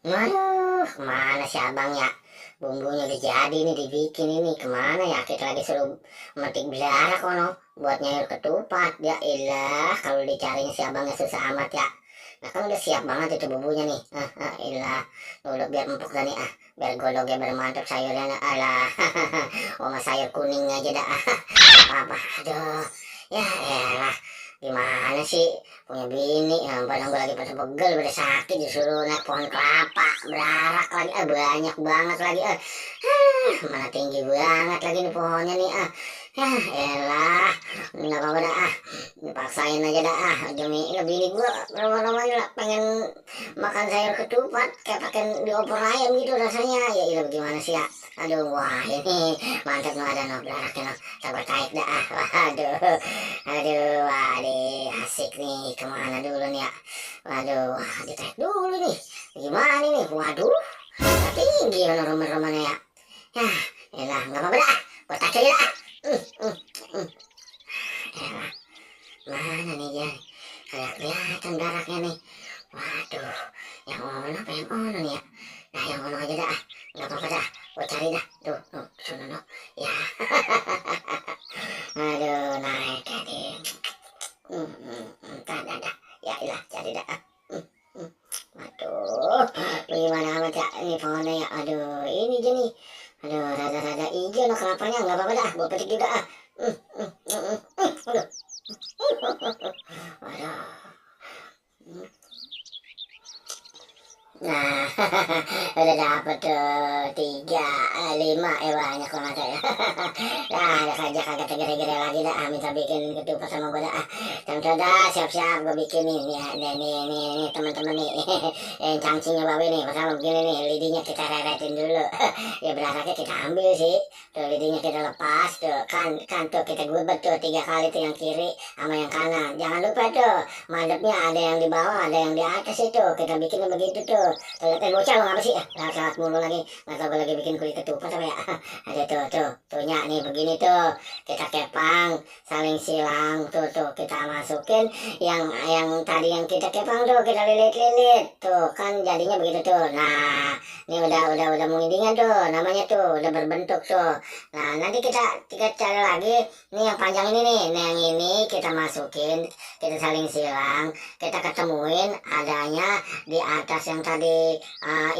Waduh, kemana si abang ya? Bumbunya udah jadi nih dibikin ini. Kemana ya? Kita lagi suruh metik belara kono buat nyayur ketupat. Ya ilah, kalau dicarinya si abangnya susah amat ya. Nah kan udah siap banget itu bumbunya nih. Ilah, udah biar empuk dah nih biar golognya bermantap sayurnya. Alah, oma sayur kuning aja dah. Apa? Aduh, ya elah. Gimana sih punya bini yang padahal gue lagi pada pegel pada sakit disuruh naik pohon kelapa berarak lagi banyak banget lagi mana tinggi banget lagi nih pohonnya nih elah nggak apa-apa dah dipaksain aja dah demi bini gue lama-lamanya pengen makan sayur ketupat kayak pakai di opor ayam gitu rasanya. Ya ilah gimana sih ya, aduh wah ini mantap no ada no beraraknya no sabar tarik dah waduh asik nih. Kemana dulu nih ya, waduh ditarik dulu nih gimana nih, waduh tinggi kan roman-romannya ya. Elah nggak apa-apa dah gue tarik aja dah. Elah mana nih dia kayak kelihatan daraknya nih, waduh yang ono apa yang ono nih ya. Nah yang ono aja dah nggak apa-apa dah gue cari dah tuh sono no ya. Aduh naik tadi dah ya ilah cari dah. Waduh gimana amat ya ini pohonnya ya. Aduh ini aja nih, aduh rada-rada hijau no kelapanya. Nggak apa-apa dah gue petik juga aduh waduh. Nah, udah dapet tuh 3, 5, banyak banget ya. Nah, ada saja kagak tegere-gere lagi dah, minta bikin ketupat sama gue dah. Tentu dah, siap-siap gue bikin nih, ya, nih teman-teman nih, yang cangcingnya babe nih, pertama begini nih, lidinya kita reretin dulu. Ya beraraknya kita ambil sih, tuh lidinya kita lepas, tuh kan tuh kita gubet tuh 3 kali tuh yang kiri sama yang kanan. Jangan lupa tuh, madepnya ada yang di bawah, ada yang di atas itu, kita bikinnya begitu tuh. Lihatin bocah lo ngapa sih lewat mulu lagi, nggak tau gue lagi bikin kulit ketupat apa ya. Ada tuhnya nih begini tuh, kita kepang saling silang tuh kita masukin yang tadi yang kita kepang tuh kita lilit tuh kan jadinya begitu tuh. Nah ini udah mengidingan tuh namanya tuh udah berbentuk tuh. Nah nanti kita cari lagi nih yang panjang ini nih. Nah yang ini kita masukin, kita saling silang, kita ketemuin adanya di atas yang tadi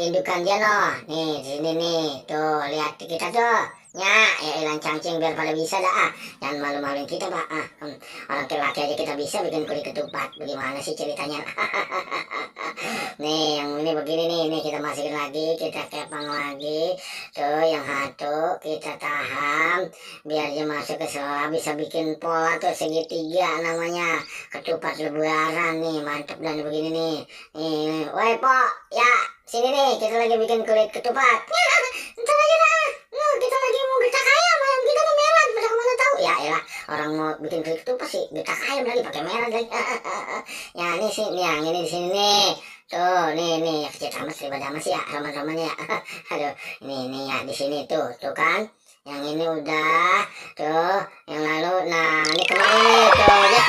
indukan dia no. Nih di sini nih tuh lihat kita tuh ya ilang cangcing biar pada bisa dah jangan malu-maluin kita pak. Orang laki aja kita bisa bikin kulit ketupat, bagaimana sih ceritanya. Nih yang ini begini nih kita masukin lagi, kita kepang lagi tuh yang satu kita tahan biar dia masuk ke sela, bisa bikin pola tuh segitiga namanya ketupat lebaran nih, mantap dan begini nih. Woi pok ya sini nih kita lagi bikin kulit ketupat. Ntar aja dah kita lagi mau getak ayam kita mau merah pada kemana tahu ya. Elah orang mau bikin kulit ketupat sih getak ayam lagi pakai merah lagi. Ya ini sih nih yang ini di sini nih tuh nih kecil amat daripada amat sih ya roman-romannya ya. Aduh ini ya di sini tuh kan yang ini udah tuh yang lalu. Nah ini kemarin nih tuh ya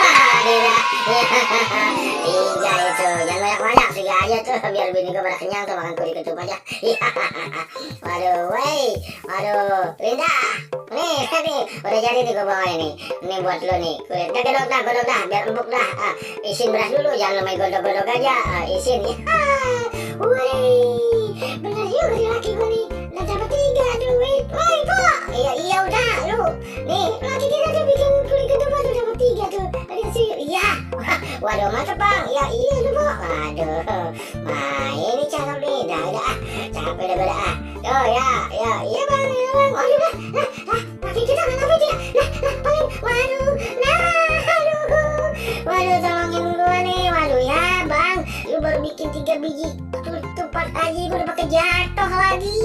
3 itu jangan banyak 3 aja tuh biar bini gue pada kenyang tuh makan kulit ketupat aja. Waduh Linda nih udah jadi nih gue bawa ini buat lo nih kulit godok dah biar empuk dah. Isin beras dulu jangan lo main godok aja, isin ya. Wih bener juga nih laki gue nih udah dapat 3 tuh. Woi pak iya udah lu nih laki kita tuh bikin kulit ketupat udah dapat 3 tuh lihat sih. Iya waduh mantap bang iya tuh pak. Waduh ini cakep nih udah capek udah beda oh ya iya bang waduh laki kita nggak apa dia waduh tolongin gua nih. Waduh ya bang lu baru bikin 3 biji ketupat aja gua udah pakai jatuh lagi.